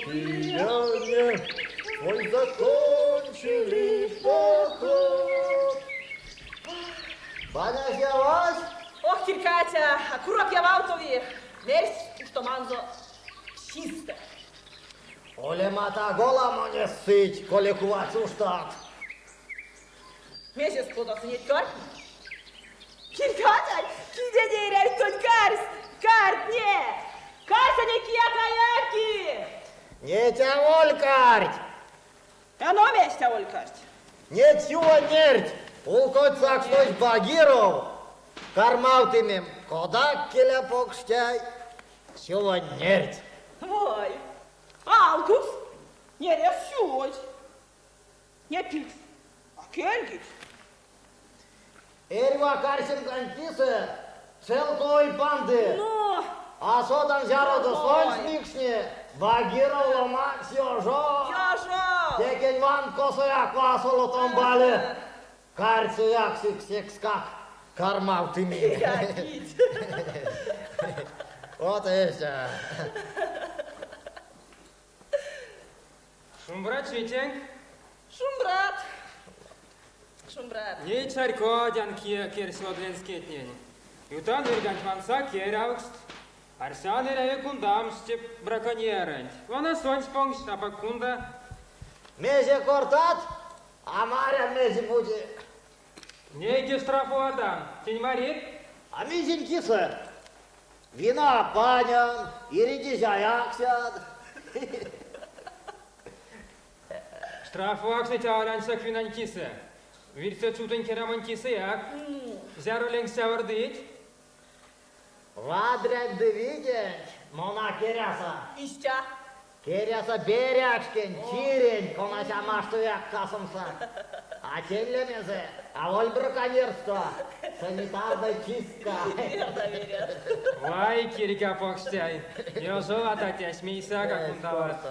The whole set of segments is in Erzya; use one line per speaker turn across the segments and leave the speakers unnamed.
океане свой закончили поход. Банясь явась?
Ох, Кирькатя, а курок явавтови, мерсь уштоманзо псистэ.
Улема таго ламоне сыть, коли кувать уштат.
Мезес кодасынеть картне? Кирькатя, кидеде эрявить тонь карсь, картне! Карьсэне кияк а яки!
Неть аволь карть!
Эно мезть аволь карть?
Неть сювонь нерть! Улкоть сакшнось Багиров, кармавтымем, кодак келя покштяй, сювонь нерть.
Вай, алкукс, нересь сювозь. Не пикс, а кельгить.
Эрьва карсемканть кисэ целковой панды.
Ну,
А содан зяродо
Ой.
сонсь микшни, Багиров ломансь ёжо.
Ёжо!
Текень вант косояк васоло томбале. Карьсэяк секскак кармавтымим.
Якить.
Вот истя.
Шумбрачи тенк.
Шумбрат. Шумбрат.
Ней чарькодян, кие керси од ленскетнень. Ютан вирьганть ванса керявкст. Арсян эряви кундамс те браконьерэнть. Вана сонсь понгсь апак кунда.
Мезе кортат? А марян мезе-бути.
Нейке штрафоватан. Тень марить?
А мезень кисэ? Вина а панян, иредезь а яксят.
Штрафовакшныть аволь ансяк винань кисэ. Вирьсэ чувтонь керямонь кисэяк. Зяро ленгс сявордыть?
Вадрянть ды виденть мон а керяса.
Истя.
Керяса берякшкенть, чиренть, конась а маштовияк касомс. А тень лемезэ аволь браконьерство, санитарной чистка.
Верно, верят.
Вай, кирьга покштяй, ёжова атясь мейсэяк а кундават.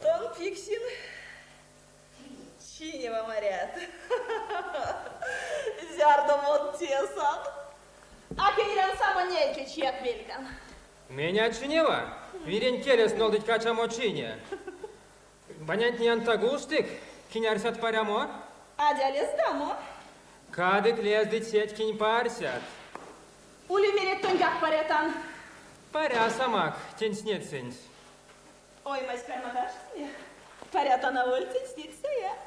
Тон, Пиксин, чинева марят. Зярдо мон тесан, а кенерян само нейке чияк мельган.
Меня чинева? Вирень келес нолдыть качамо чине. Банянть неян таго уштык, кинь арсят парямо?
Адя лездамо.
Кадык лездыть сеть, кинь парсят.
Ули мелеть тоньгак парятан.
Парясамак, тенстнетьсэнть.
Оймась кармат аштеме. Парятан аволь тенстнетьсэяк.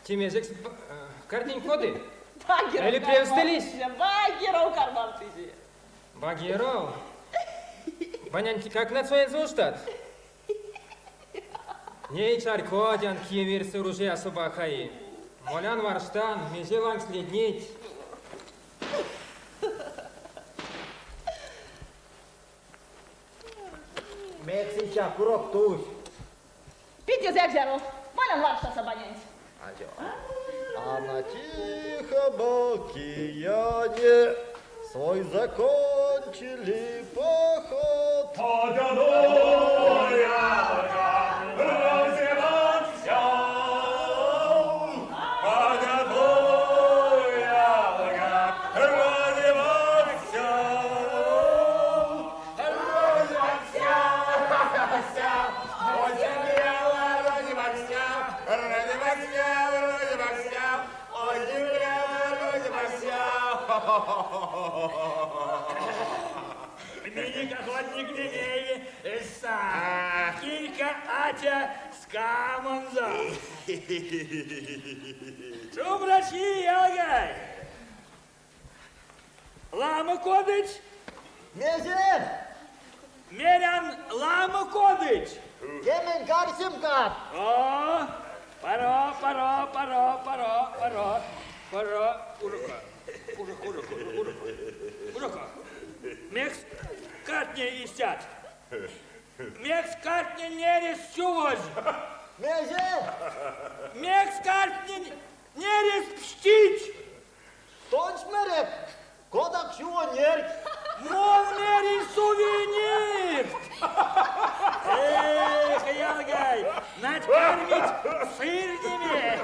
Те мезекс картнень коды?
Багиров
Эли превстэ лиссь?
Багиров кармавтызе.
Багиров? Банянть как нацоензэ уштат? Ней чарькодян, кие вирьсэ ружиясо бахаи. Молян варштан, мезе лангс леднить.
Мекс истя курок тусь?
Петязяк зяро, молян варштаса банянть.
А на Тихом океане свой закончили поход.
Минек охотниктне Кирька атя ськамонзо. Шумбрачи, ялгай! Ламо кодыть?
Мезе?
Мерян, ламо кодыть?
Кемень карсемкат.
О, паро, паро, паро, паро, паро, паро. Курока, куро, куро, куро, куро, курока. Мекс картне истят? Мекс картне нересь сювозь?
Мезе?
Мекс картне нересь пштить?
Тонсь мерят, кодак сюво нерть.
Мон меринь сувенирт! Эх, ялгай, нать кармить сырнеме!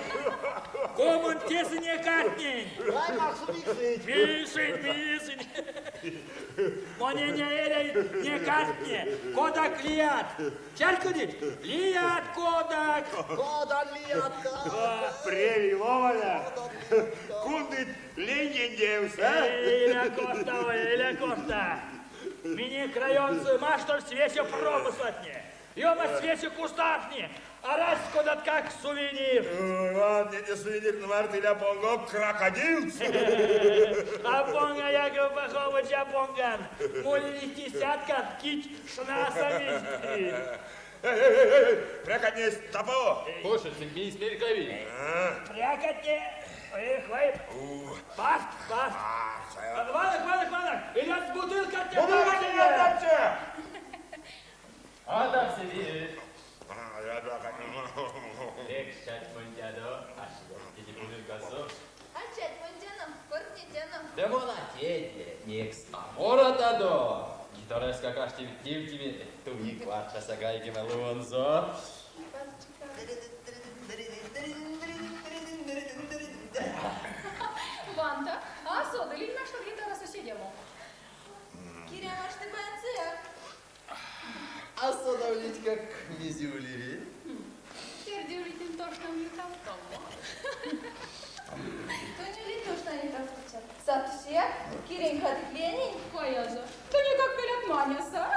Комонть тесыне картнень!
Дай максу миксыть.
Мисынь, мисынь. Монень а эряви. эрить не карпне, кодак лият. Чарькодить? Лият кодак.
Кода лият.
Превий ломаня. Кундыть ленгень а?
Иля корта, ой, иля корта. Минек районсо маштовсть весе промыслатне. Ёмасть весе кустартне. Арасть кодаткак сувенирт.
Ой, Ладно, не сувенир на мартыля понго крокодил.
А понга, Яков Пахомыч, а понган. Молились десяткат, кить шнасамизь.
Эй, эй, эй, эй, прякатне тапо.
Кошицы мись мелькави.
Прякатне, эх, вай, бафт, бафт. Ванок, ванок, ванок, иля бутылка
Бутылка
А так себе. Легчать мундядо, а что, бутылкасо.
А чать мундяном, кортнетяном.
Да молодец, некс аморатадо. Гитараска кашти тивтими, туи кварчаса гайгима луонзо.
Ванта, а содали наша гитара соседям?
Киря, ты банцея.
А содавлить как мизюлеви.
Сердюлитин тошно не тавтомо.
То не ли то, что они так стучат? Сатусия, Кирень кадык Ленин.
Каяза, то не как пелят маняса.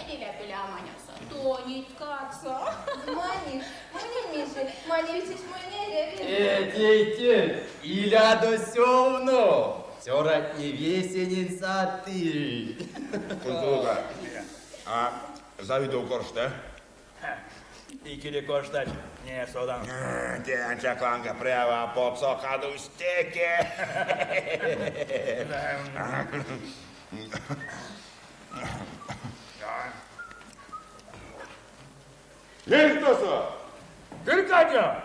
Или пеля маняса, то не ткаться.
Маниш, мани миши, мани висишь мой не реви.
Э, иля досевно. Цёрать не весенин саты.
Кунтулука. А завидел коршта?
Икили корштать, не содан.
Те анчакланга прява попсо кадустеке. Эй, тосо!
Киркатя!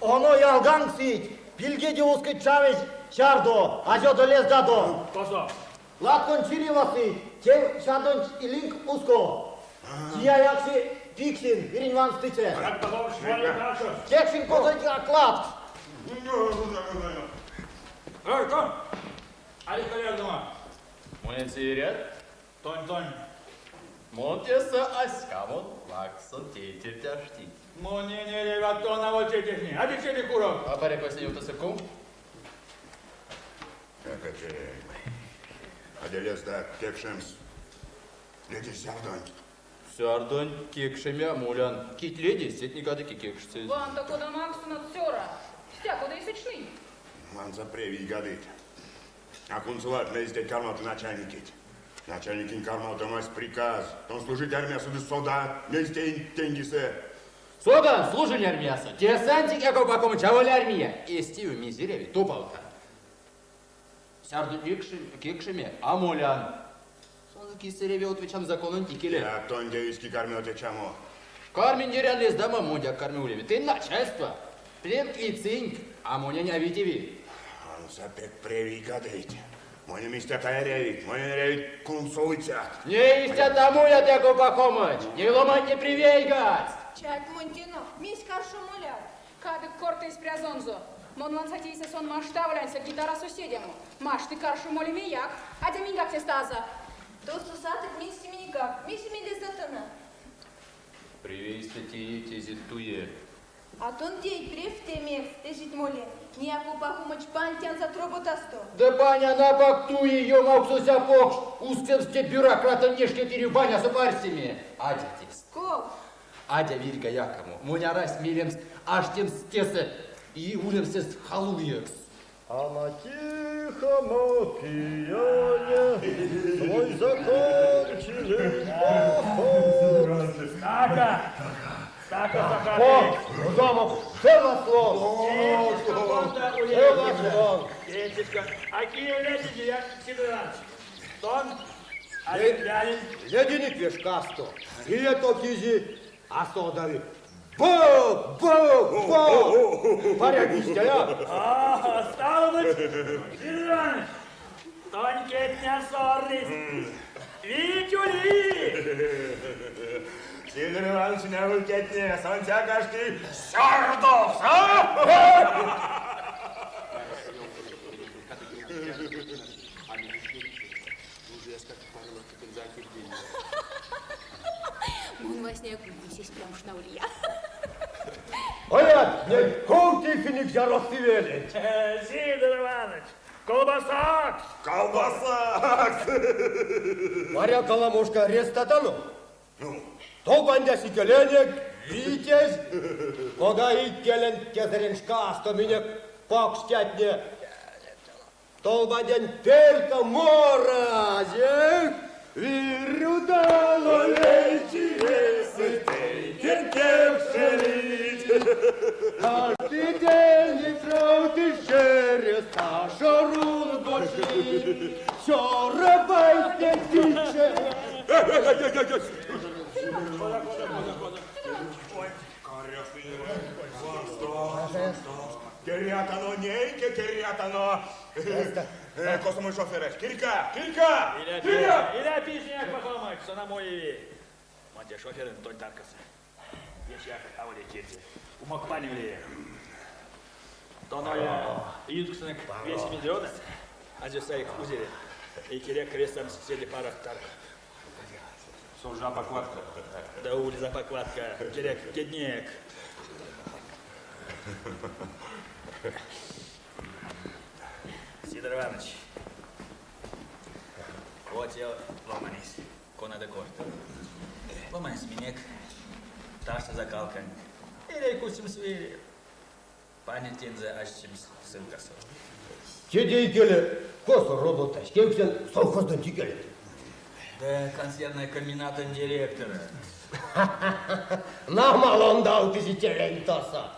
Оно ялган сить. Пилгеде узкой чавеш чардо, азёдо лездадо.
Косо.
Латкон чирива сить, тем чардон илинк узко. Тия якси пиксин, вирин ван стыче.
Как потом швали кашу.
Кекшин козой клад.
Эй, кон! Али коллегума.
Монецирят.
Тонь, тонь.
Монтеса аськамон лаксон тейтер тяштить.
Моне не реватона вот этих А ты че куров?
А паре после утасыком?
Аделеста кекшемс. Леди сярдонь.
Сярдонь кекшемя мулян. Кить леди, сетникады кекшцы.
Ванта кода максуна цёра. Вся кода и сочны.
Манза превий гадыть. А кунцулат лездеть кармат начальникить. Начальникин кармалтымась приказ. Он служить армия суды сода, мезтень тенгисе.
Содан, служили армияса. Десантик Яков Пахомыч, аволя армия. Эстию мизереви, топалка. Сярдонь кекшеме, амолян. Сонзы кисереви отвечам законон тикеле.
Я тон девиски кармете чамо.
Кармин дерян лездама мудя кармиулеви. Ты начальство. Плен и цинк, а моня не авитиви.
Анса пек превий гадыть. Моне мистя каяревит, моне ревит кунцулыцят.
Не истя тому я Яков Пахомыч. Не ломать не привейгать.
Чать мундяно, мись каршу мулят.
Кадык корта из прязонзо. Мон вансатейся сон маштавлянься гитара соседяму. Маш ты каршу моли мияк, а те мингак те стаза.
То сусатык мись семеникак, мись лездатана.
Привейся те тезит туе.
А тон дей прев темекс, тежить моле. Не Яков Пахомыч пантян за троботасто.
Да баня на бакту ее максуся покш. Ускемсте бюрократа нешке тирю баня за парсими. Адя текст.
Ков?
Адя вирьга якому. Муня рась милемс аж тем стесе и улемсе с халуекс.
А на Тихом океане свой закончили поход.
Стака! Стака, стака!
О, дома, все наслон, все наслон.
А киевляне я Сидор Иванович. Тон, а лялин.
Ледяник вешкасто, и это кизи, а содави. Бо, бо, бо! Паря я.
А, стало быть, Сидор Иванович, тонкие не ссорились. Витюли!
Сидор Иванович не выкетне, сонця кашки сярдов, а?
Оляськак паро лавтовтонзо а кирдеви.
Мон васняяк монсь эсь прям шнавлия.
Оят, ней ков тейсынек зяро сывеленть?
Сидор Иванович, колбасакс!
Колбасакс!
Паряк аламошка рестатано? Ну, толбандясь икеленек, Витязь, кода икелень кезэрень шкасто минек покштятне толбандянь перька моразь, эх, вирь удало лей чиресэ тейтерь кекшелить. Каждый день ей правды через нашу рунго шли, Цёрабайтне тикше.
Керятано нейке, керятано. Косо монь шоферэсь? Кирька! Кирька!
Иля, иля пижнек, Пахомыч, сон а молеви. Мон те шоферэнть тонь таркасо. Вешияк аволь кирди. Умок паневлия. Тон, оля, ютксонок весе миллионат, азё саик узере. Икеле крестамс седе паро тарка.
Сон же апокладка.
Да ули запокладка, керек кеднек. Сидор Иванович, вот те ломанесь, конадо корты. Ломанесь минек ташто закалкань. Эряви кучомс велев. Панить тензэ аштемс ссылкасо.
Теде икеле косо роботась, кевкстян совхоздонть икеле.
Да консервной комбинатонь директора.
Нама лондавтызе тевенть тосо.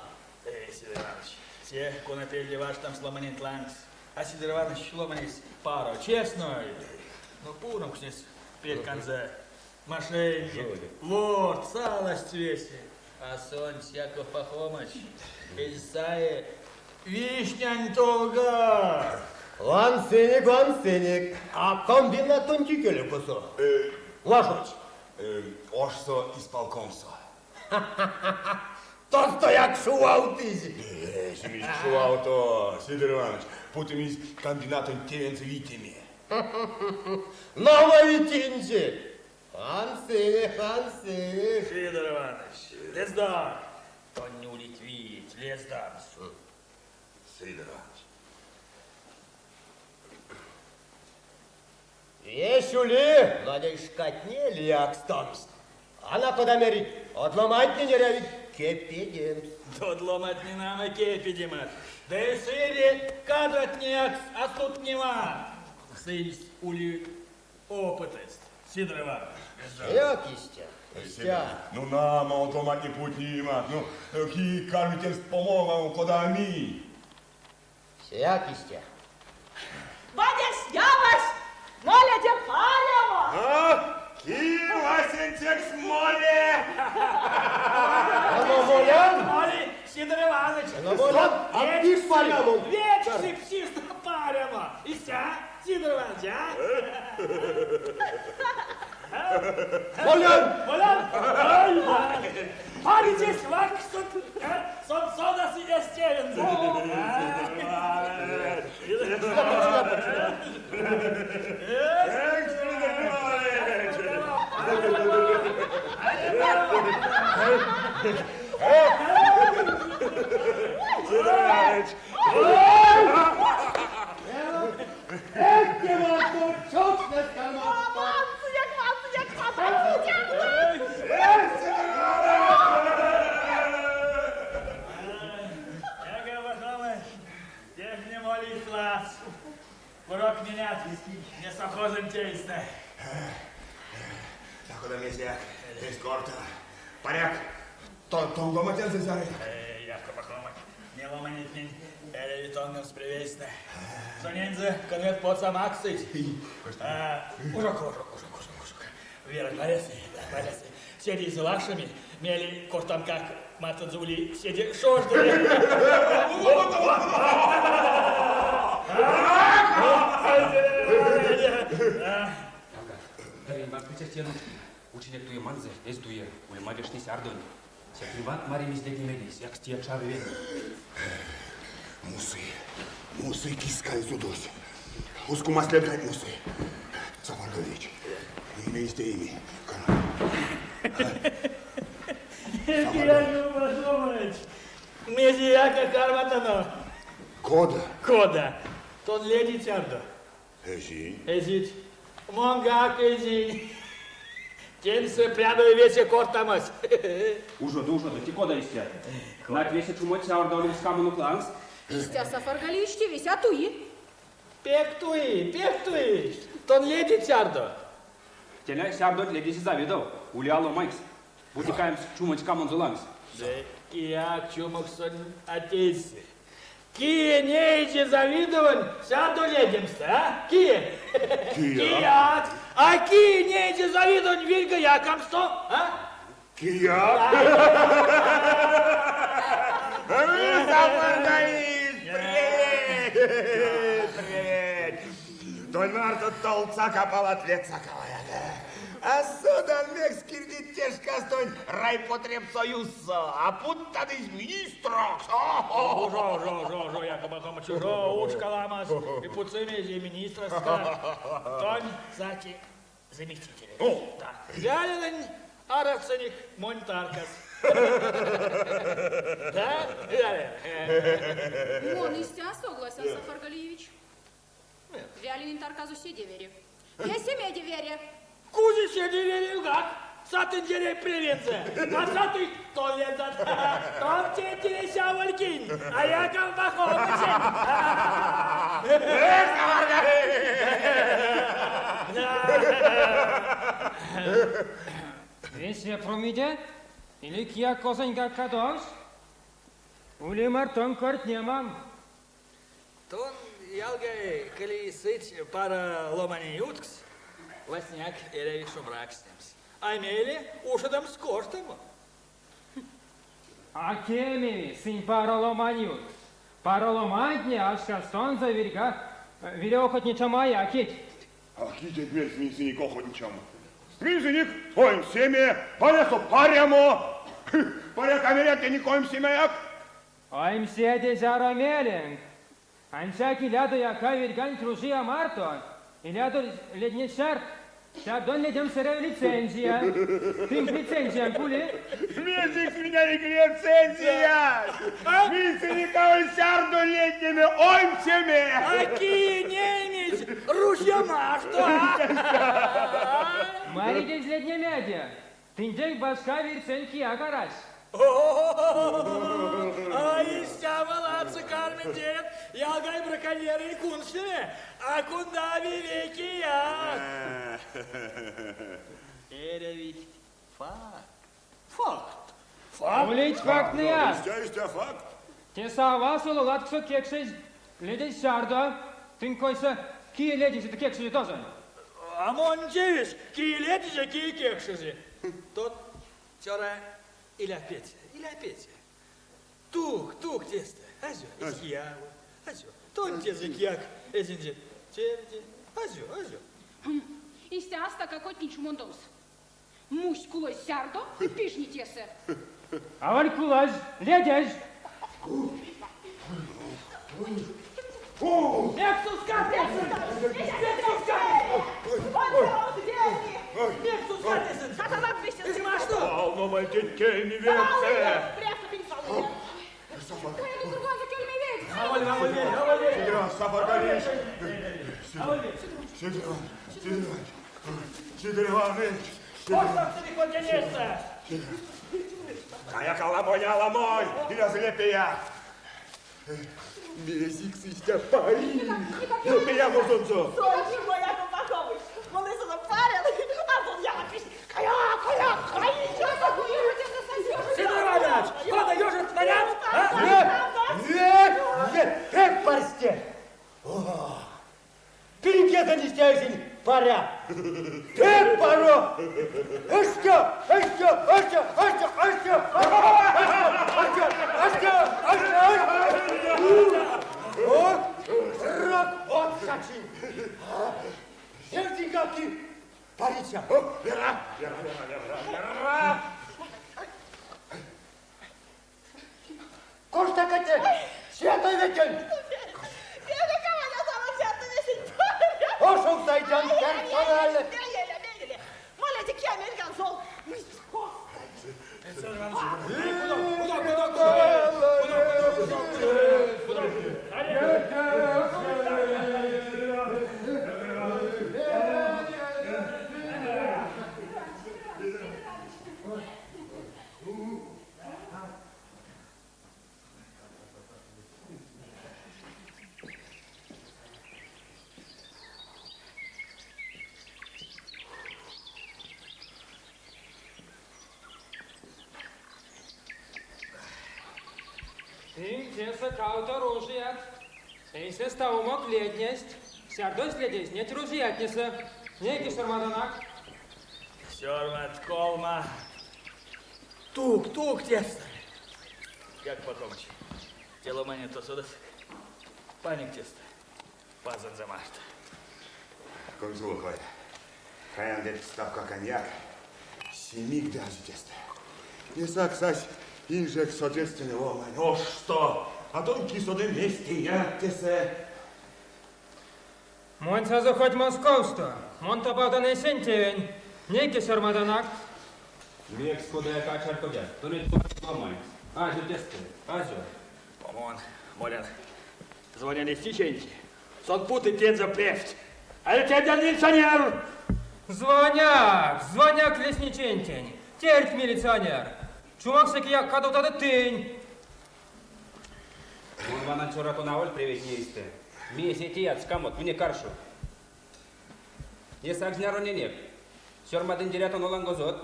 Эй, Сидор Иванович, се, кона пельде варштамс ломаненть лангс, а Сидор Иванович ломанесь паро, честной. Но пуромкшнесь перьканзо мошенник, вор, саласть весе. А сонсь Яков Пахомыч эзь сае вишнянь толга.
Вансынек, вансынек, а комбинатонть икеле косо? Важодсь.
Ошсо исполкомсо.
Тостояк кшувавтызь.
Эзимизь кшувавто, Сидор Иванович, путымизь комбинатонть тевензэ витеме.
Нама витинзе. Вансынек, вансынек.
Сидор Иванович, лездак. Тонь улить вийть лездамс.
Сидор Иванович.
Весть ули, но ней шкатне лиякстомсть. Ана кода мерить, од ломантнень эрявить кепедемс.
Од ломантне нама кепедемат. Да и сыре кадратнеяк а стувтнемат. Сынст ули опытэст, Сидор Иванович.
Сеяк истя, истя.
Ну, нама, од ломантне путнемат. Ну, ки карми тенст помогамо, кода минь.
Сеяк истя.
Бадясь явась, моледе парямо!
А? Ки васенцекс моле?
Оно молян?
Моли, Сидор Иванович.
Оно молян, а ты парямо.
Вечный псист парямо. Истя, Сидор Иванович, а?
Молян!
Молян! Ай, паритесь ваксот, сон содасы эстевензэ.
Вансыяк, вансыяк, вансыяк!
Яков Пахомыч, тевтне молить ладс. Курок менят не совхозонь тевстэ.
Та-кода мезеяк эзь корта. Паряк, тонгома тензэ зярыя.
Эй, Яков Пахомыч, не ломанетнень эряви тонгомс превейстэ. Сонензэ конверт потс а максыть. А, ужок, ужок, ужок, ужок, ужок. Вера Борисовна, Борисовна, седей лакшами, мели кортамкак мартонзо ули седе шожда.
Дарин ванстыця Учинек туеманзо, эзь туе, улема вешни сярдонть. Секень вант маримизь леднемелесь, якстия чары
Мусы, мусы кискань судось. Ускумась леглянть мусы. Сафаргали. Мейсь тееви?
Мезеяк а карматано.
Кода?
Кода? Тон ледить сярдо?
Эзинь.
Эзить. Монгак эзинь. Теньсэ прядови весе кортамось.
Ужодо, ужодо, те кода истя? Нать весе чумось сярдо ули ськамонок лангс?
Истя, Сафаргалиевич, тевесь а туи.
Пек туи, пек туи. Тон ледить сярдо?
Теня, сярдонть ледизе Завидов, ули а ломанькс. Бути каямс чумонть ськамонзо лангс.
Ды кияк чумоксонь а тейсы. Кие неизе Завидовонь сярдо ледемстэ, а? Кие? Кияк. А кие неизе Завидовонь вирьга якамсто, а?
Кияк. Сафаргалиевич, привет! Привет! Тонь марто тол цяка палат, ведь цяка ваят. А содан мекс кирдить те шкастонть райпотребсоюзсо, а путтадызь министрокс.
Ужо, ужо, ужо, ужо, Яков Пахомыч, ужо, уш каламос, и путсымизь и министрокс. Тонь, кстати, заместителекс. Да. Вялинень аравтсынек монь таркас. Да, Вялин?
Мон истя согласян, Сафаргалиевич. Вялинень тарказо седе верев. Весемеде верев.
Кузи седе веревгак, сатындеряй превензэ, а саты тон лездат. Тон теть аволь кинь, а Яков Пахомычень.
Эх,
Весе промиде? Или кияк козоньгак кадовсь? Ули мартон кортнемам.
Тон, ялгай, коли сыть паро ломанень юткс, васняяк эряви шумбракстнемс, а мейле ушодомс кортамо.
А кемеви, сынь паро ломань юткс. Паро ломантне а шкастонзо вирьга вирев охотничамо а якить.
А кить теть мерсь минсенек охотничамо? Минсенек оймсеме, банясо парямо. Паряк, а мерят тенек оймсемеяк?
Оймседе зяро меленк. Ансяк илядо яка вирьганть ружия марто, илядо ледне сярдт. Сярдонь ледемс эряви лицензия. Тынк лицензиянк ули?
Мезекс миненек лицензиясь? Минсенек аволь сярдо леднеме, оймсеме.
А кие неимизь ружья марто, а?
Маридезь леднемеде. Тынденк башка вирьсэнть кияк арась.
А истямо ладсо кармить тевть ялгай браконьерэнь кунстнеме, а кундави вейкеяк. Эрявить факт. Факт. Факт.
Улить фактнэяк.
Истя, истя, факт.
Тесэ а васоло латксо кекшезь ледезь сярдо. Тынк койсэ, кие ледизе ды кекшизе тозонь?
А монь тевесь, кие ледизе, кие кекшизе. Тон, цёра, иля пеце, иля пеце. Тук, тук тестэ, азё, эзь яво, азё. Тонь тезэ кияк эзинзе терде, азё, азё.
Истя а стака коть чумондомс. Мусь кулозь сярдо ды пижни тесэ.
Аволь кулозь, ледезь.
Мекс ускат эсензэ? Мекс ускат? Мекс ускат эсензэ? Эзь машто?
Валнома теть кельми ведьсэ.
Аволь, аволь ведь, аволь ведь.
Сидор Иванович, Сафаргалиевич. Сидор Иванович, Сидор Иванович, Сидор Иванович.
Косто
Каяк аламонь, аламонь, илязо лепия. Мезекс истя пари? Лепия мартонзо.
Сон жо, Яков Пахомыч, молезэ парян, а сон яла пижни. Кая, кая, кая!
Сидор Иванович, кода ёжот марят? А?
Нет, нет, пек парсте. Пингезэ истя эзинь паря. Пек паро! Эштё, эштё, эштё, эштё, эштё, эштё, эштё, эштё, эштё. Прок од шачинь. Невтинка ки париця.
Вера, Вера, Вера, Вера, Вера.
Коштака те, святой ветень. Ошов сайтян персонально.
Тынк тесэ кавто ружият. Эйсэст а умок леднесть. Сярдось ледезь неть ружиятнесэ. Нейке сёрмаданак.
Сёрмат колма. Тук, тук тесто. Яков Пахомыч, те ломаненть тон содасак? Паник тесто. Пазонзо марто.
Комсомол, каян теть ставка коньяк. Симик ды азе тестэ. Несак сась инжекс ответственной ломань. Ошсто! А тон ки соды мезть теят тесэ?
Монь сазо хоть Московсто. Мон топавтан эсень тевень. Нейке сёрмадан акт.
Мекс кодаяк а чарькодят? Тонеть кодат ломанть? Азё тестэ, азё.
Мон молян. Звонян лесничеентень. Сон путы тензэ превть. А ведь я милиционер!
Звоняк, звоняк лесничеентень. Тердть милиционер. Чумокс кияк кадовтадо тынь.
Мон ванан цёра тон аволь превейть эйстэ. Мезе теят ськамот, минек каршо? Несак зняро ненек. Сёрмадындерятано лангозот.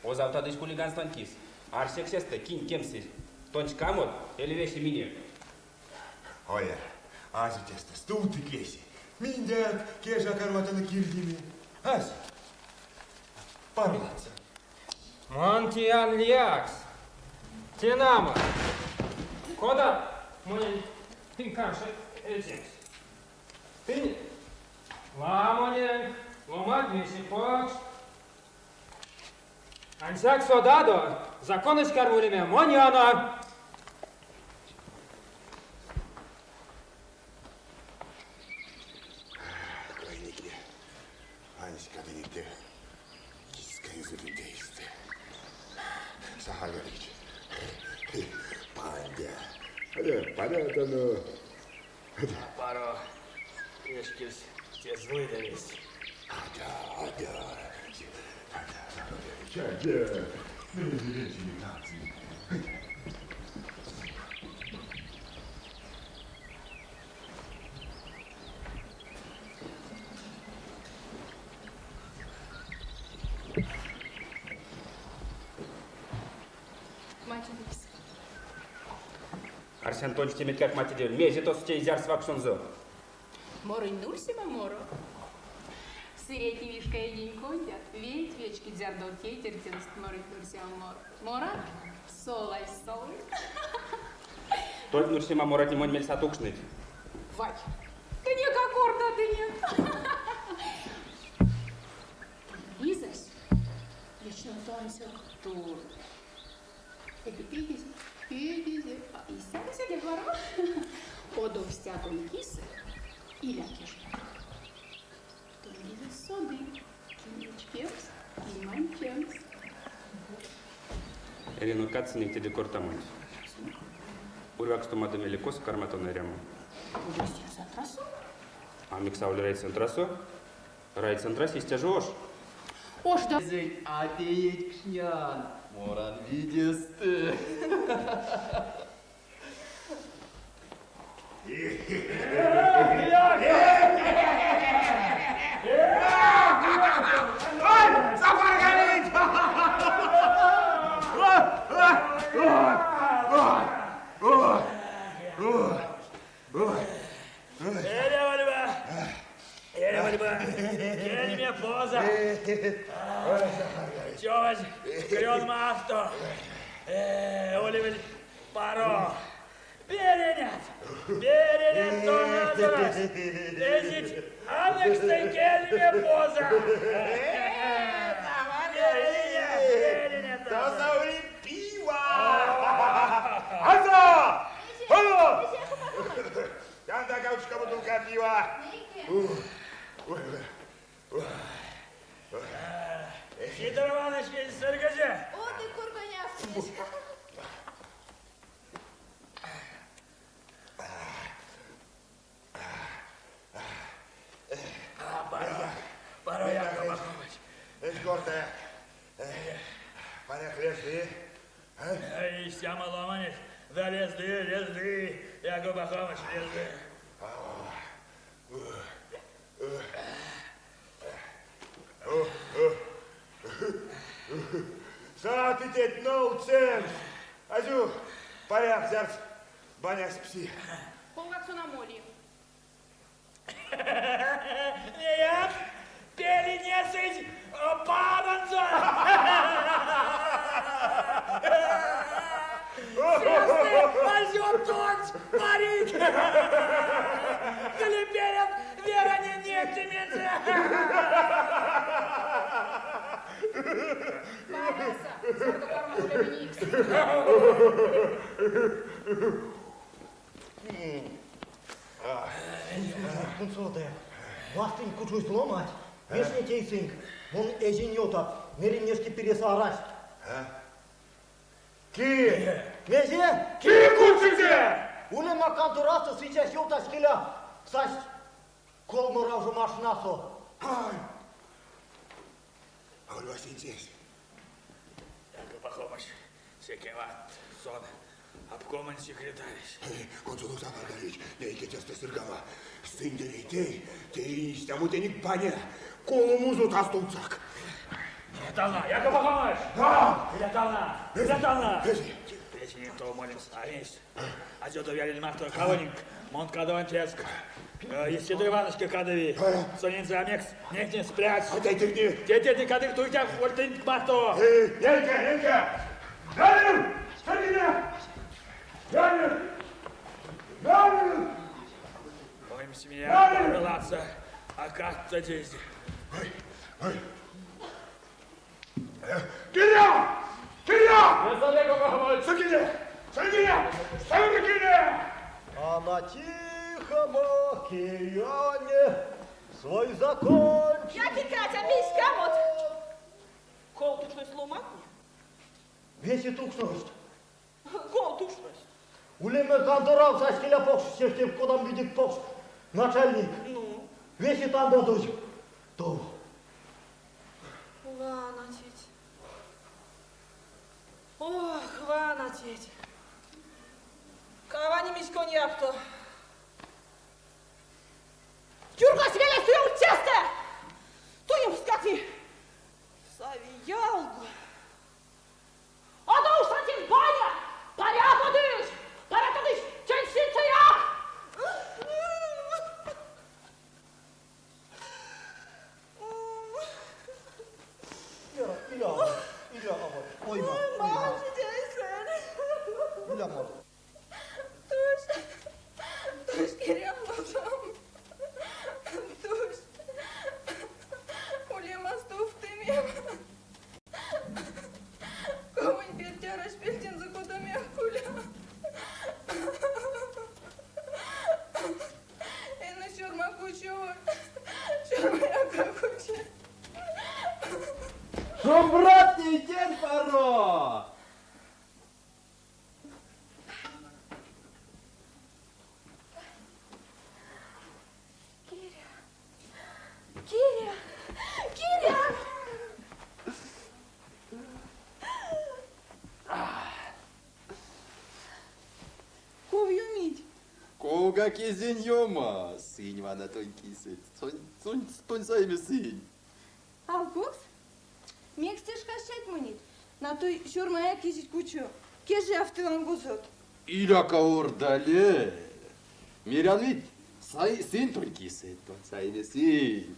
Озавтадызь хулиганствань кис. Арсек сестэ, кинь кемсызь. Тонь ськамот эли весе минек?
Оля, азе тестэ, стувтык весе. Миндяк кеж а карматано кирдеме. Азе. Паро ладсо.
Мон теян лиякс. Те нама. Кода монень тынк каршо эцемс? Тынь ламоненк, ломанть весе покшт. Ансяк содадо, законось карми улеме монь ёно.
Окойники, Аниська тенек те киска языкенть эйстэ. Захар Ильич, пандя. Понятно.
Паро, вешкевсь те злой весь.
Адя, адя, адя, Захар Ильич, адя.
Матедевсь.
Арсян тонсь теметькак матедевель. Мезе тосо тей зярс вакссонзо?
Морынь нурсема моро. Сыретне вишка эйдень кондят, вельть вечкить, зярдо тейтерь тенст морыть нурсема моро. Морат? Солазь солыть.
Тонть нурсема моротне монь мельс а тукшныть.
Вай, тынек а кортатынек. Лизась вешнемс ансяк тур. Пейдезь, пейдезь, а истя седе паро. Одов стяконь кисэ иля кежде. Тонь Лиза соды, кинь вечкемс, кинь манчемс.
Эряно кадсынек теде кортамонть. Урьвакстомадо мейле косо карматано эрямо?
Райцентрасо.
А мекс аволь райцентрасо? Райцентрась истя жо ош.
Ош да.
А пеедькшнян, моран видестэ.
Ой, Сафар Галич!
Эрявольба, эрявольба, кельме поза. Човозь крён марто. Улевель паро. Беренят, беренят тонадорась. Эзить анокстай кельме поза. Беренят,
Тосо пиво! Аза! Алло! Там кавшка бутылка пива.
Сидор Иванович, сыргозя.
О, ты кургонявтнесь.
Паро, Яков Пахомыч.
Эзь корта. Паряк лезды.
Истямо ломанесь, да лезды, лезды, Яков Пахомыч, лезды.
Саты теть нолдсемс. Азю, паряк, зярс. Банясь пси.
Ковгак сон а моли.
Неят, пели несыть паронзо. Сесты, азё тонсь парик. Коли перед Вера не невтемензэ.
Паряса, зярдо кармат улеме никс.
Кунсолодоя. Вастынь кучозь ломанть, вешнить эйсэнк. Мон эзинь ёвта, меринь нешкепиресэ арась.
Ки?
Мезе?
Ки кучинзе?
Улема конторасто сыцясь ёвтась, келя, састь колмо раужо машинасо.
Ай! Аволь васенцесь.
Яков Пахомыч, секе вант, сон обкомонь секретаресь.
Кунсолок, Захар Ильич, нейке тестэ сыргама. Сынь тей, те истямо тенек баня. Колымузот а стувтсак.
Иля тана, Яков Пахомыч!
Да!
Иля тана, иля тана!
Мезе?
Течи тов молемс а мезть. Азёдо Вялин марто кавонинк, мон кадован теск. Сидор Ивановичка кадови. Сонензэ а мекс невтнемс прясь.
А тейтертне?
Тейтертне кадык туить аволь тынк марто.
Нейке, нейке! Вялин! Сыргине! Вялин! Вялин!
Оймсемеяк паро ладсо а кадтадызь.
Ой, ой. Киря! Киря! Сыргине! Сыргине! Сыргине!
А на Тихом океане свой закончил.
Яки Катя, мейсь ськамот? Ков тукшность ломантне?
Весе тукшность.
Ков тукшность?
Улема конторав сась, келя, покш, сехте кодамо-бути покш начальник.
Ну?
Весе тандадозь тов.
Вана теть. Ох, вана теть. Каванимизь коньякто. Юргась велес туемс сестэ! Туемскак сави ялго. Адя уш тенть баня! Парятадызь! Парятадызь тенстьсэяк!
Иля, иля, иля, ойма, ойма. Иля, мон.
Тусь, тусь, Киря бабам. Тусь. Улема стувтымим. Ковонь перть арась пельдензэ кодамояк куля. Эно сёрма кучоволь, сёрмаяк а кучи.
Шумбрат тейтерь паро!
Киря, Киря, Киря! Ков ёмить?
Ковгак эзинь ёма, сынь вана тонь кисэть. Тонь, тонь саеме сынь.
Алкукс? Мекс те шкас чатьмонить? Натой сёрмаяк эзить кучо. Кежиявты лангозот.
Иля кавордале. Мерян ведь, сай, сынь тонь кисэть, тонь саеме сынь.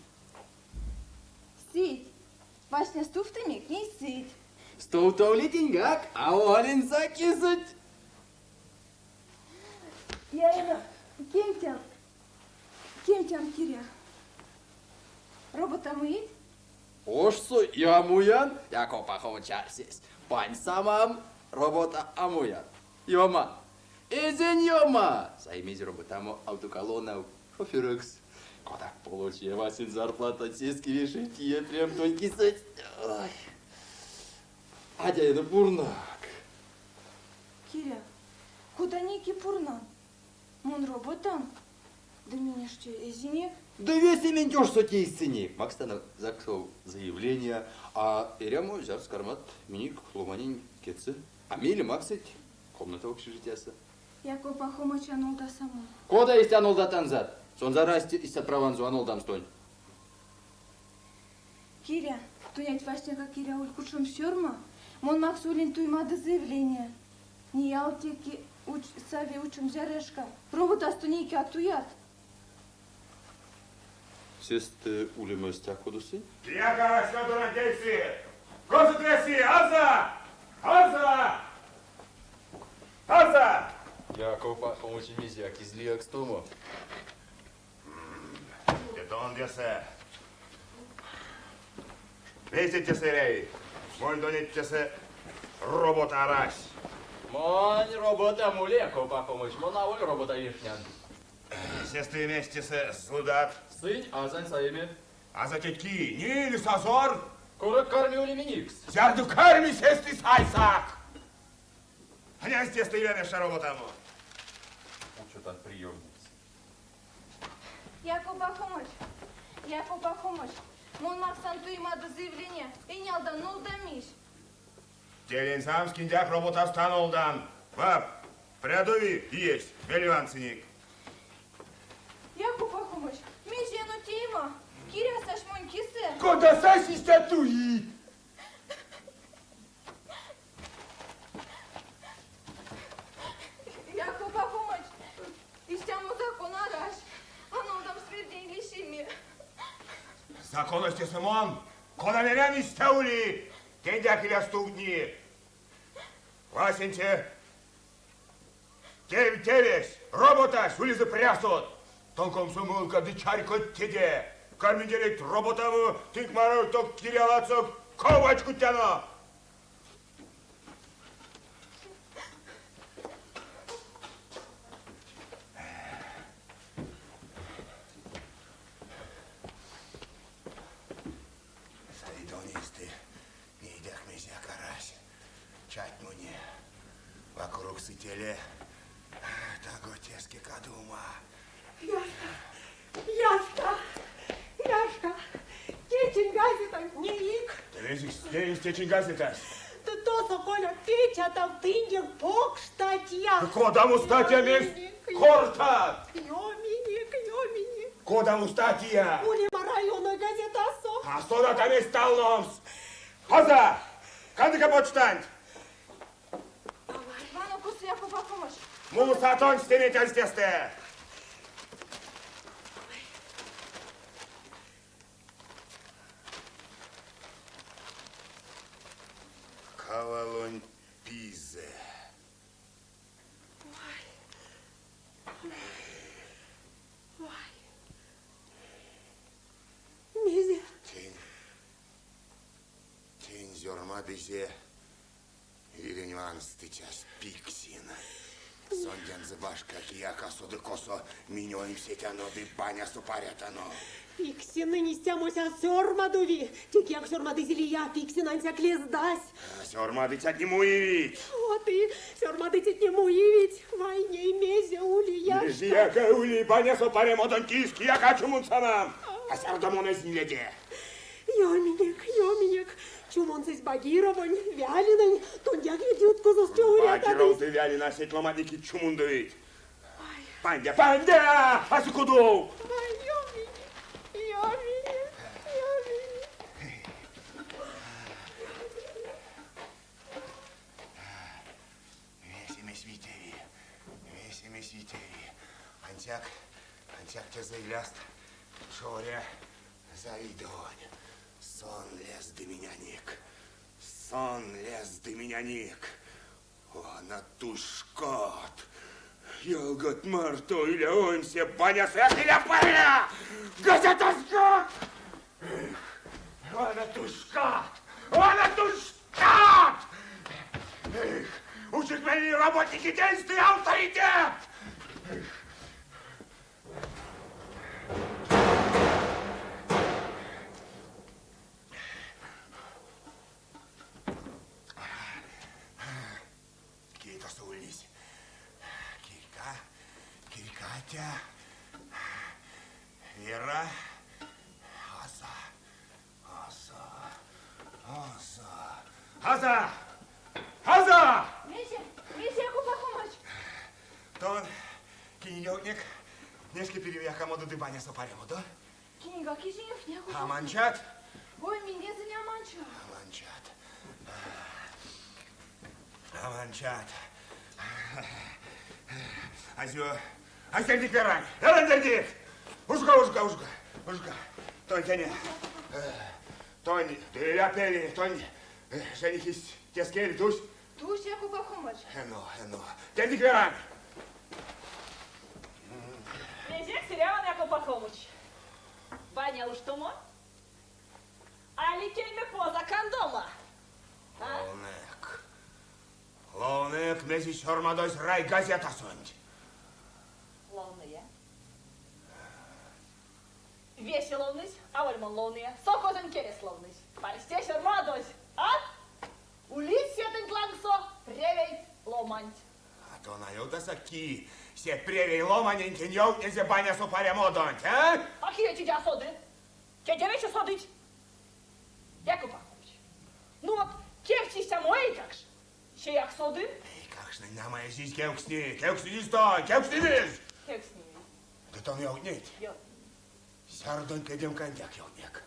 Сыть. Васня стувтымик, ней сыть.
Стувтовлитиньгак, аволинь кисэть.
Я эно кемтян, кемтян, Киря. Робота муить?
Ошсо а муян, Яков Пахомыч арсесь. Паньсамам, робота а муян. Ёма, эзинь ёма. Саимизь роботамо автоколоннав шофёрокс. Кодак получия васень зарплата, сеске вешинь прям тонь кисэть. Ой. Адя эно пурнак.
Киря, кода нейке пурнан? Мон роботан. Ды минь эштё эзинек.
Ды весементь ошсо тейсынек. Макстано ЗАГСов заявления, а эрямо зярс кармат минек ломанень кедьсэ. А мейле максыть комната общежитиясо.
Яков Пахомыч а нолдасамам.
Кода истя а нолдатанзат? Сонзэ арасть истят праванзо а нолдамс тонь.
Киря, тонеть васняяк эряволь кучомс сёрма. Мон максовлинь туемадо заявления. Ней ялатеке. Уч, сави учомс зярыя шка. Роботасто нейке а туят.
Сестэ улема стякодо сынь?
Кияк арась кадован тейсы! Косот весе? Аза! Аза! Аза!
Яков Пахомыч мезеяк эзь лиякстомо.
Те тон тесэ. Весе тесэ эряви. Монь тонеть тесэ робота арась.
Монь роботам ули, Яков Пахомыч, мон аволь робота вешнян.
Сестэ мезть тесэ злыдат?
Сынь Азань саеме.
Аза теть ки, ни или сазор?
Курок карми улеме никс.
Зярдо карми, сестэ сайсак! Аня тесэ иля меша роботамо.
Учотан приёмниця.
Яков Пахомыч, Яков Пахомыч, мон максан туемадо заявления, энялдан, нолдамизь.
Телень самс киндяк роботасто а нолдан. Баб, прядови иесь, мель вансынек.
Яков Пахомыч, мезе эно теема? Киря сась монь кисэ.
Кода сась, истя туи.
Яков Пахомыч, истямо закон арась, а нолдамс мирдень лисеме.
Законось тесэ мон, кода мерян, истя ули. Теньдяк иля стувтне. Васенце тев тевесь, роботась улезэ прясот. Тон комсомолка ды чарькодть теде. Карминдеряйть роботамо, тынк марто ток Киря ладсо ков вачкодтяно. Завидонисты нейдяк мезеяк арась. Чатьмони. Вокруг сителе таго теске кадума.
Яшка, Яшка, Яшка, течинь газетанть неик?
Мезесь течинь газетась?
Ды тосо, Коля, печатавтынек покш статья.
Кодамо статья мезть кортат?
Ёминек, ёминек.
Кодамо статья?
Улема районной газетасо.
А содат а мезть талномс. Аза, кандыка почтанть.
Вана косо Яков Пахомыч.
Муса тонсь теметь тестэ. Кавалонь пизэ.
Вай. Вай. Мезе?
Тень, тень сёрмадызе вирень ванстыцясь Пиксин. Сондензэ башка кияк а соды косо минь оймсетяно ды банясо парятано.
Пиксинэнь истямось а сёрмадови. Те кияк сёрмадызе лия, Пиксин ансяк лездась.
А сёрмадыцятне муевить.
Вот и сёрмадыцятне муевить. Вай, ней мезе ули, Яшка.
Мезеяк а ули банясо парямодонть кис, кияк а чумондсамам. А зярдо мон эзинь леде.
Ёминек, ёминек. Чумондсызь Багировонь, Вялинань, тондяк ведь юткозост
Багиров
човорятадызь.
ды Вялин а сеть ломантне, кить чумондовить. Пандя, пандя! А кудов!
Вай, ёминек, ёминек, ёминек.
Весемесь витеви, весемесь витеви. Ансяк, ансяк тесэ иляст човоря Завидовонь. Сон лезды миненек. Сон лезды миненек. Вана тушкат. Ялгат марто иля оймсе, банясояк иля паря! Газетаськак! Эх, вана тушкат! Вана тушкат! Эх, учик меня работники действия авторитет! Эх. Кие тосо ульнесь? Кирька, Кирькатя, Вера, Аза, Аза, Аза, Аза, Аза!
Мезе, мезе, Яков Пахомыч?
Тон, кинень ёвтнек, нешке пирев якамодо ды банясо парямодо?
Киненьгак эзинь ёвтне, Яков
А
Пахомыч.
манчат?
Ой, миндензэ а манчат.
А манчат. А манчат. Азё, а тердик Верань, Верань тердик! Ужга, ужга, ужга, ужга. Тонь тене, тонь, ды иля пеле, тонь женихесь теске эли тусь?
Тусь, Яков Пахомыч.
Эно, эно. Тердик Верань!
Мезекс эряван, Яков Пахомыч? Баня уштомо? Али кельме поза кандомо? А?
Ловнык. Ловнык, мезе сёрмадозь райгазетасонть.
Ловныя. Весе ловнызь, аволь мон ловныя. Совхозонь келес ловнызь. Парсте сёрмадозь, а? Улить светэнть лангсо превей ломанть.
А тон а ёвтасак, ки се превей ломанентень ёвтнезе банясо парямодонть, а?
А кие теде а соды? Теде весе содыть. Яков Пахомыч, ну вот кевкстсь истямо эйкакш, сеяк соды.
Эйкакштнень, нама, эзизь кевкстне. Кевкстнизь тонь, кевкстнизь!
Кевкстнизь.
Ды тон ёвтнить.
Ёвтнинь.
Сярдонть ледемкантькак ёвтнек.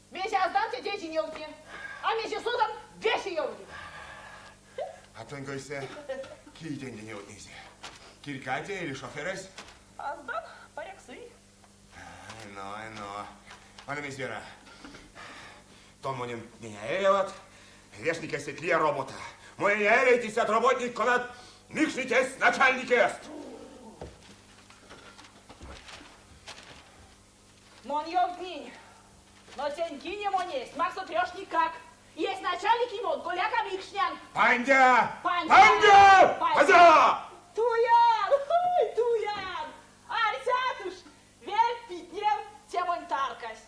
Мезе аздан, теде эзинь ёвтне. А мезе содан, весе ёвтнинь.
А тонь койсэ, кие тенде ёвтнизе? Кирькатя или шоферэсь?
Аздан, паряк сынь.
Эно, эно. Вана мезть, Вера. Тон монень ней а эряват. Вешник эсеть лия робота. Монень а эрявить истят роботникть, конат микшнить эсь начальникест.
Мон ёвтнинь, но тень кине монь эзть максо трёшниккак. Эсь начальникем мон коляк а микшнян.
Пандя!
Пандя!
Пандя! Пандя!
Туян! Ой, туян! Арсят уш, вельть питнев те монь таркась.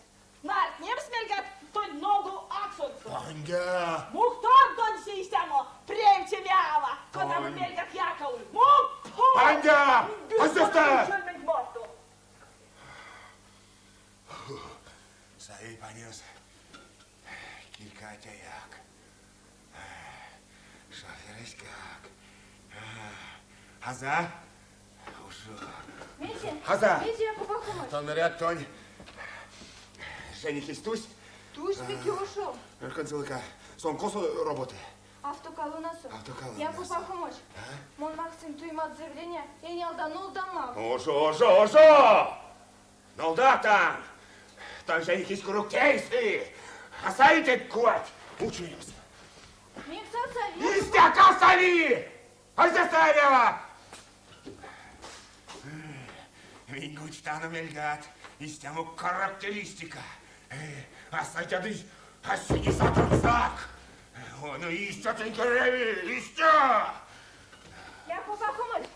Нардтнемс мельгат тонь ногу аксонзо.
Пандя!
Мухтор тонсь истямо превтеме ава, кодамо мельгат якаволь. Мухтор!
Пандя! Пандя! Саи панемс кирькатяяк. Шоферэськак. Аза? Ужо.
Мезе?
Аза!
Мезе, Яков Пахомыч?
Тон мерят тонь женихесь тусь?
Тусь мекев ошов.
Концелыка, сон косо роботы?
Автоколоннасо.
Автоколоннасо.
Яков Пахомыч, мон максынь туемат заявления, энялдан нолдамак.
Ожо, ожо, ожо! Нолдатан! Тонь женихесь курок тей сы! А саи теть кувать учемс.
Мекс а сави?
Истяк а сави! Азё эрява! Минь кучтано мельгат истямо характеристика. А сайтядызь, а сидисатансак! Ну истя тенк эряви, истя!
Яков Пахомыч,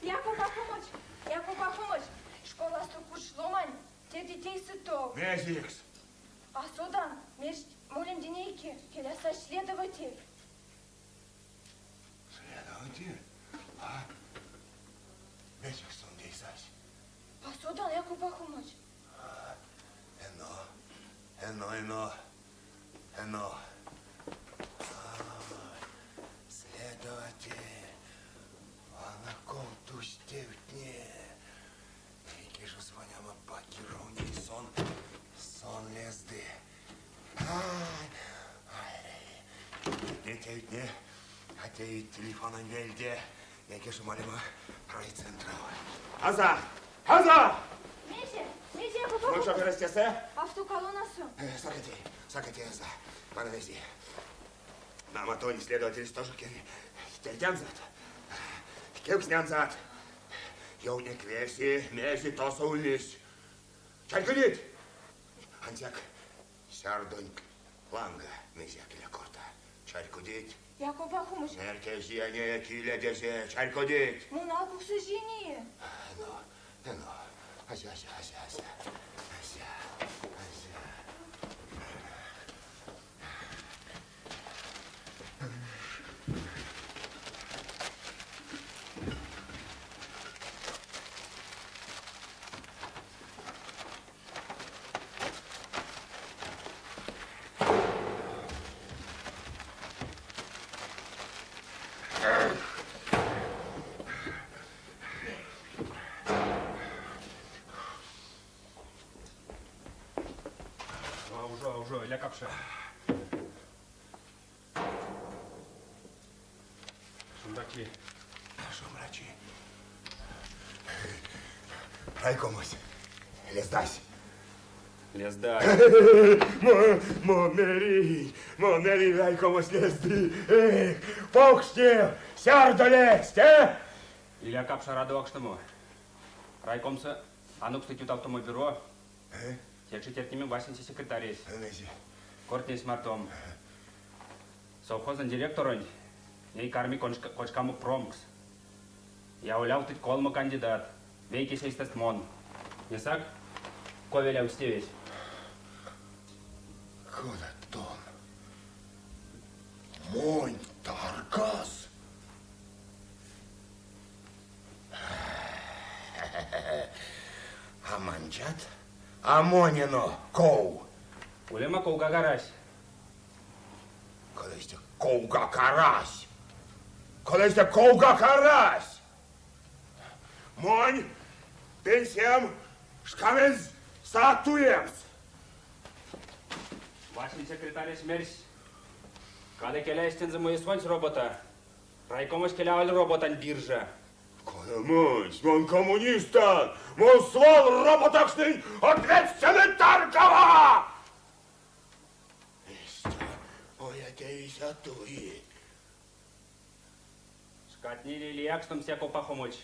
Яков Пахомыч, Яков Пахомыч, школасто кучсть ломань, тердить эйсэть тов.
Мезекс?
А содан, мерсть молемде нейке, келя сась следователь.
Следователь? А? Мезекс сон тей сась?
А содан, Яков Пахомыч.
Эно, эно, эно, эно. Следователь, вана ков тусть тевтне. Нейке жо звонямо Бакировнень, сон, сон лезды. Ай, ай, не тевтне, а теить телефононь вельде. Нейке жо молема райцентрав. Аза! Аза!
Мезе, мезе, Яков
Ну,
Пахомыч?
шоферэсь тесэ?
Автоколоннасо.
Сака тей, сака тей, Аза. Вана мезе. Нама тонь следователесь тоже тердянзат. Кевкстнянзат. Ёвтнек весе, мезе тосо ульнесь. Чарькодить? Ансяк сярдонть ланга мезеяк иля корта. Чарькодить?
Яков Пахомыч.
Нерть эзия нее, иля Чарькодить?
Мон алкукс эзия нее.
Эно, эно. Азя, азя, азя, азя. Азя, азя.
Ужо, ужо, иля капша. Шумбрачи.
Шумбрачи. Шумбрачи. Райкомось лездась.
Лездась.
Мон меринь, мон меринь, райкомось лезды. Эх, покш тев, зярдо ледсть, э?
Иля капша радовакшномо. Райкомсо анокстыть ютавтомо бюро. Течи тердимим васенце секретаресь. Кортнесь мартом. Совхозонь директоронть ней карми кочкамо промкс. Яволявтыть колмо кандидат. Вейкесь эйстэст мон. Несак, ков велявтсь тевесь?
Кода тон? Монь таркас? А манчат? А монь эно ков?
Улема, ковгак арась.
Кода истя ковгак арась? Кода истя ковгак арась? Монь пенсиям шкам эзь са туемс.
Васень секретаресь мерсь, кадык келя эстензэ муи сонсь робота. Райкомось келя аволь роботань биржа.
Кода монсь, мон коммунистан, мон свал роботакшнынь ответственной таркава! Истя, моя тевесь а туи.
Шкатне лиякстомсть, Яков Пахомыч.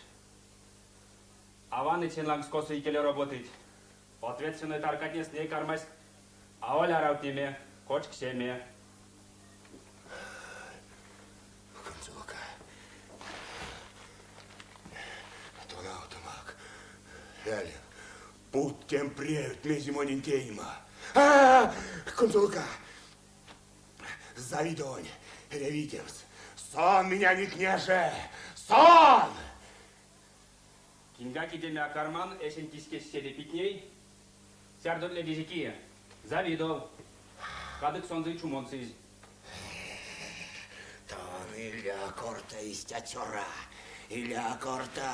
А ваныть сень лангс, косо икеле роботыть. Ответственной таркатнес ней кармасть аволь аравтнеме, кочксеме.
Кунсолока. Тонавтомак. Лялин, путт тень превть, мезе монень теема. А, кунсолока. Завидовонь эряви витемс. Сон минянек неже! Сон!
Киньгак идеме а карман, эсень киськесь седе питней. Зярдо ледизе кие? Завидов. Кадык сонзэ и чумондсызь.
Тон иля корта истя, цёра, иля корта.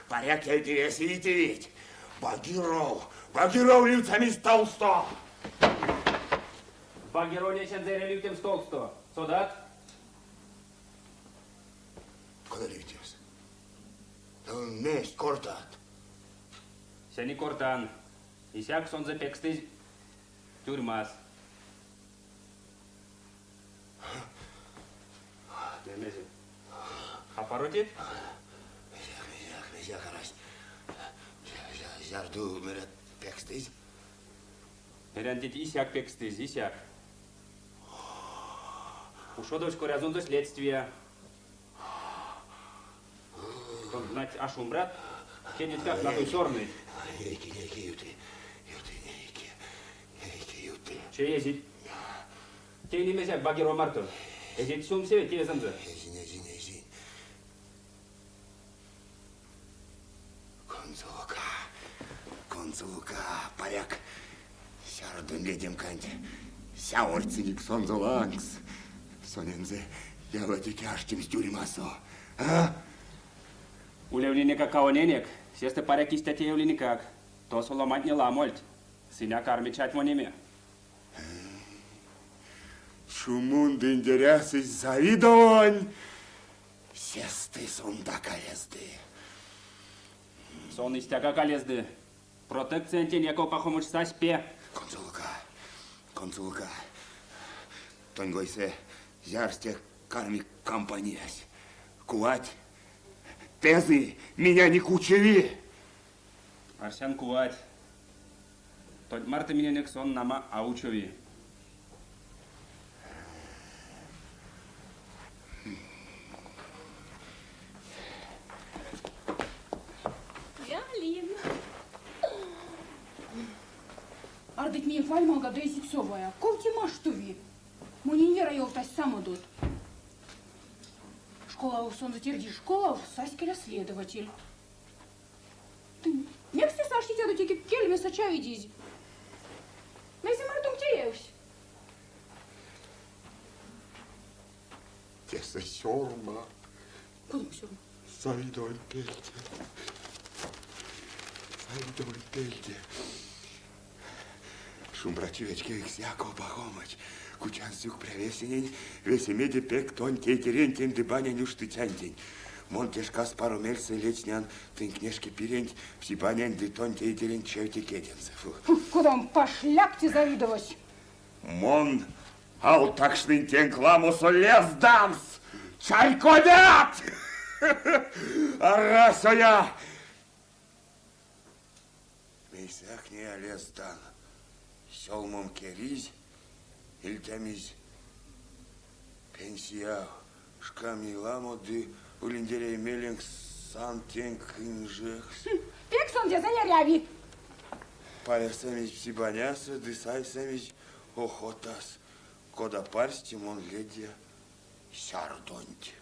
Паряк, тевесь витевить. Багиров, Багиров ливтямизь толсто!
Багировонь эсензэ эряви ливтемс толсто. Содат?
Кода ливтемс? Тон мезть кортат?
Сень и кортан. Исяк сонзэ пекстызь тюрьмас. Мезе? Апаро теть?
Мезеяк, мезеяк, мезеяк арась. Зярдо, мерят, пекстызь?
Мерян теть, исяк пекстызь, исяк. Ушодовсь корязонзо следствия. Тон, знать, а шумбрат? Кедетькак натой сорныть.
Нейке, нейке юты, юты, нейке, нейке юты.
Чей эзить? Тейни мезеяк Багиров марто? Эзить сюлмсеве тевезэнзэ?
Эзинь, эзинь, эзинь. Кунсолока, кунсолока, паряк, сярдонь ледемканть сявордсынек сонзэ лангс. Сонензэ ялатеке аштемс тюрьмасо. А?
Улевлинекак кавоненек, сестэ паряк истя теевлинекак. Тосо ломантне ламольть. Сынь а кармить чатьмонеме.
Чумондындерясызь Завидовонь, сестэ сон так а лезды.
Сон истякак а лезды. Протекциянтень Яков Пахомыч сась пе.
Кунсолока, кунсолока, тонь койсэ зярс те карми кампаниясь? Кувать пезы минянек учови.
Арсян кувать. Тонть марто миненек сон, нама, а учови.
Ялин. Ардыть минек вальмалга ды эзить соваяк. Ков те маштови? Монень Вера ёвтась самодот. Школав сонзэ тердизь школав, сась келя следователь. Тынь мекс тесэ аштитядо теке кельмесэ чавидизь? Мезе мартонк теевсь?
Тесэ сёрма.
Кодамо сёрма?
Завидовонь пельде. Завидовонь пельде. Шумбрачи вечкевикс Яков Пахомыч, кучан сюкпря весенень, весемеде пек тонь тейтерентень ды банянь уштыцянтень. Мон те шкас паро мельсэ ледстнян тынк нешке пиренть, пси банянть ды тонь тейтеренть чевте кедензэ. Фу.
Кодамо пошляк те Завидовось!
Мон алтакшнынь тенк ламосо лездамс! Чарькодят? Арась, оя! Мейсэяк ней а лездан. Сёлмом керизь, ильтямизь пенсияв. Шкам ней ламо ды улиндеряй меленк сан тенк инжекс.
Пек сонзэ эряви.
Парясамизь пси банясо ды сайсамизь охотас, кода парсте мон ледия сярдонть.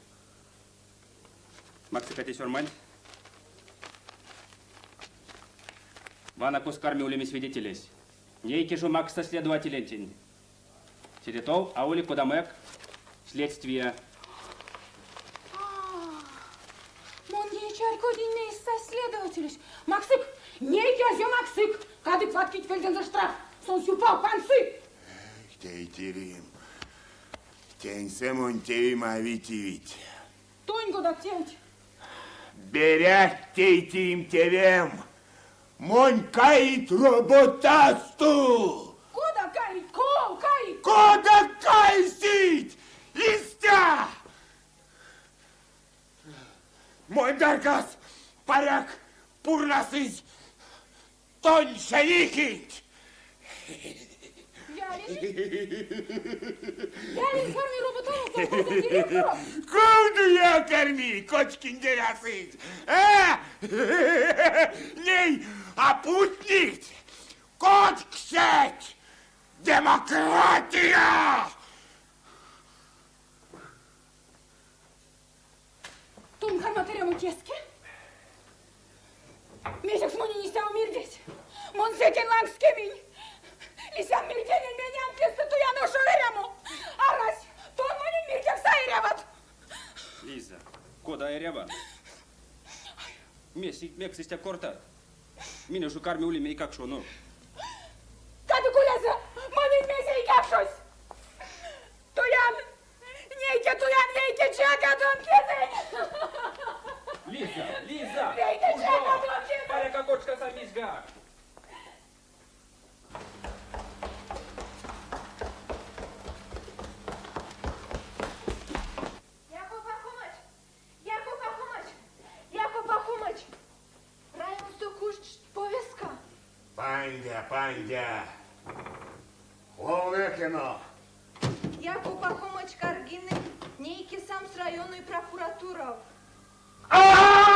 Максыка те сёрманть. Вана косо карми улеме свидетелесь. Нейке жо максса следователентень. Седе тов а ули кодамояк следствия.
Мон ней чарькодинь, мейс сась следователесь. Максык, нейке азё максык, кадык ваткить пельдензэ штраф. Сон сюпав, пандсы.
Тейтерем, теньсэ монь тевем а витевить.
Тонь кодат тевть?
Берять тейтерем тевем. Монь каить роботасто!
Кода каить? Ков каить?
Кода кайсить? Истя! Монь таркас, паряк, пурнасызь тонь женихенть!
Ялин карми роботамо совхозонь директорокс?
Ков карми, кочкиндерясызь? А? Ней а путнить, кочксеть! Демократия!
Тон кармат эрямо теске? Мезекс монень истямо мирдесь? Мон секень лангс кеминь. Лисян мирденень, менян тестэ, туян ошов эрямо. Арась, тон монень мирдекс а эряват.
Лиза, кода эряван? Мекс истя кортат? Минек жо карми улеме эйкакшонок.
Кадык улезэ монень мезе эйкакшось. Туян, нейке туян вейке чака тон кезэнь.
Лиза, Лиза!
Вейке чака тон кезэнь.
Паряк кочкасамизьгак.
Яков Пахомыч! Яков Пахомыч! Яков Пахомыч! Районсто кучсть повестка.
Пандя, пандя. Ловнек эно.
Яков Пахомыч Каргинэнь нейке самс районной прокуратурав.
А!